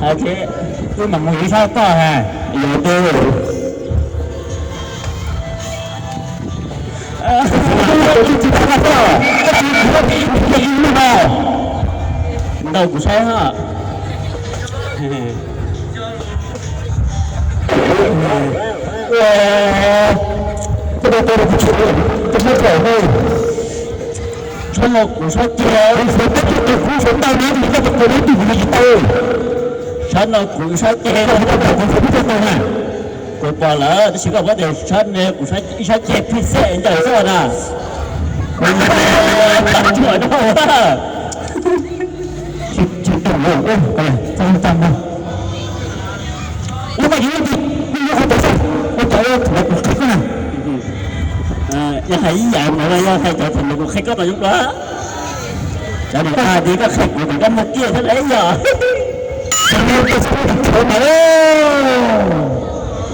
Hais thiab, wb mam mus ib sab toj ha. Yog tus ntaus kuv saib ha. Tsob no kuv sab ceg, kuv sab ceg, kuv sab tau na, kuv sab tau na, kuv tsis tau. Sab no kuv sab ceg, kuv pom lawm tab sis koj paub tias sab no kuv ib sab ceg phij xej ncaws xwb na. Tsuam no. Tsis tau, tsis tau. Ua mas yus ua qhov tau xwb, ua cas ua thaum kuv qhia koj na. Yog hais ib yam no los yog hais cov thaum kuv qhia koj tau zoo dua. Cov niam tais tias koj qhia kuv thaum koj muaj kiag thiab lauj yog.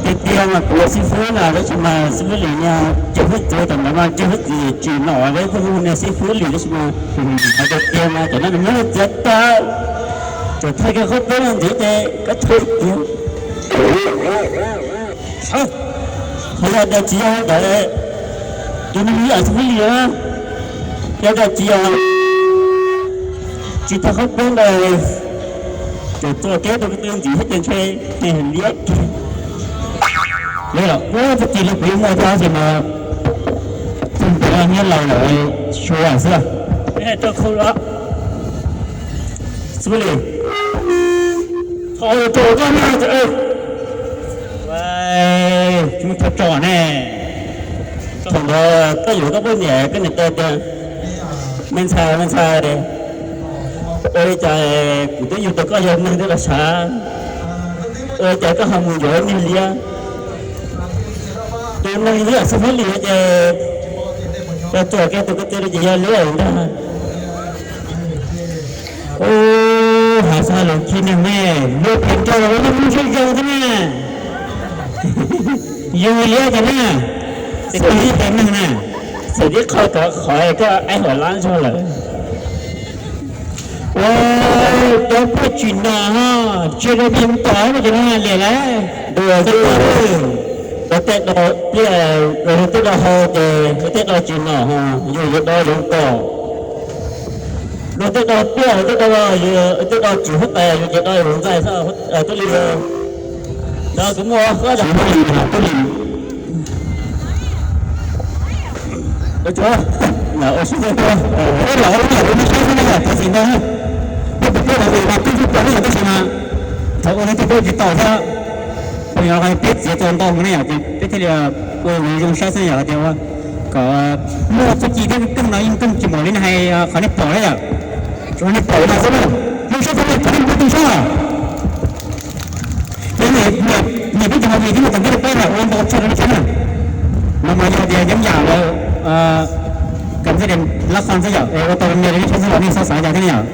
Tiag tiag mas kuv xib fwb na, tab sis mas xib fwb Lis niag cov hwj txwv thaum ntawd mas cov hwj txwv tsis nom, peb kuj hu niag xib fwb Lis tab sis mas hais tiag tiag mas cov no nws muab txiav tag, cov thaij kiag qhov peb no ntxiv ces koj thaij tiag. Qhov yog tias tsis yog ntawd, tus neeg ib yam xib fwb Lis na, yog tias tsis yog tsis tau qhov peb ntawd, ces txoj kev tus ko tw ntxiv thiab ces ntshe liab kiag. Li los ua txoj kev li kuv muaj thiab tab sis mas txog ntawd nyob laus lawm sua xwb. Rau khu los xib fwb Lis, thov rau koj na, tsis muaj thov tso ne. Thaum ntawd koj yuav koj poj niam, koj niam tais tias, me ntxhais, me ntxhais, ua li cas kuv twb yug tau koj yog neeg thiab los sav, ua li cas koj ho mus yuav ib niag liab? Tus neeg ib yam xib fwb Lis ces yog txuas kiag tus ko tw ces yog liab ntag. Ub, hav xab lus khi neeg ne, luag phem nraug los ua neeg lub siab zoo thiab na. Yus liab ces na, tsis tau ib tes neeg na. Txawm tib qho kov qhov koj aib hauv lab zog lawm. Ua, cov poj tsim nom ho, tsis rau pem tom no ces no liam lawm. Dua, tej do pliaj, tej do hau ces tej do tsim nom ho, yus yuav do yuav tom. Luag tej do pliaj, luag tej do, luag tej do tsim huab tais, yus ces do yus ntxais xwb, twb li. Cov kuv muaj huab tais li, twb li. Ua tsuav, ua siab, peb los ua lub yam li nej saib xwb na yom, tam sim no peb pem peb los ua mas peb twb pom nej yom, tab sis mas thaum ua no ces peb tsis tau thiab. Peb txiav tau ntau mus ne yom, ces peb thiaj li ua zoo saib xwb yom, tias kom muaj txuj ci thiab keej no yeej keej tsis npaum li nej hais qhov nej pom na yom. Tsuas nej pom no xwb na, zoo saib xwb na, qhov nej muaj tau saib os. Ces niam peb cov hauv vim thiab niam tais peb los ua ntau tshaj rau nej saib na. No mas yog tias yoob yam lawm, kam txij lab qhov xwb yom, ua tau me li nej saib xwb los nej xav xav yog thiab ne yom.